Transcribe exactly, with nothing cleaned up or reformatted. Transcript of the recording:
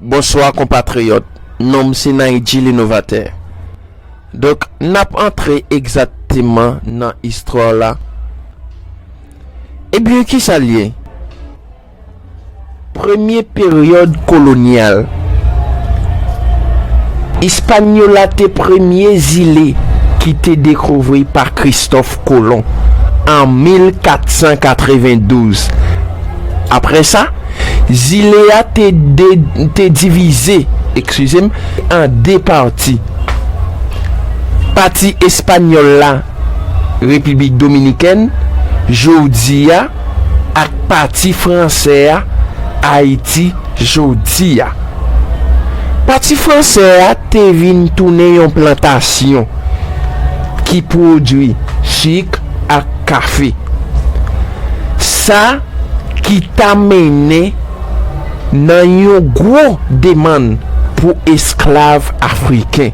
Bonswa konpatriyòt, non m se Naïdji Linovatè. Donk, n ap antre egzakteman nan istwa la. Ebyen, kisa l ye? Premye peryòd kolonyal. Ispanyola te premye zile ki te dekouvri pa Kristòf Kolon an mil kat san katrevendouz. Apre sa, zile a te, de- te divize, eskize m, an de pati. Pati espanyòl la, Repiblik Dominikèn, jodi a, ak pati fransè a, Ayiti, jodi a. Pati fransè a te vin tounen yon plantasyon ki pwodui sik ak kafe. Sa ki ta mennen nan yon gwo demann pou esklav afriken.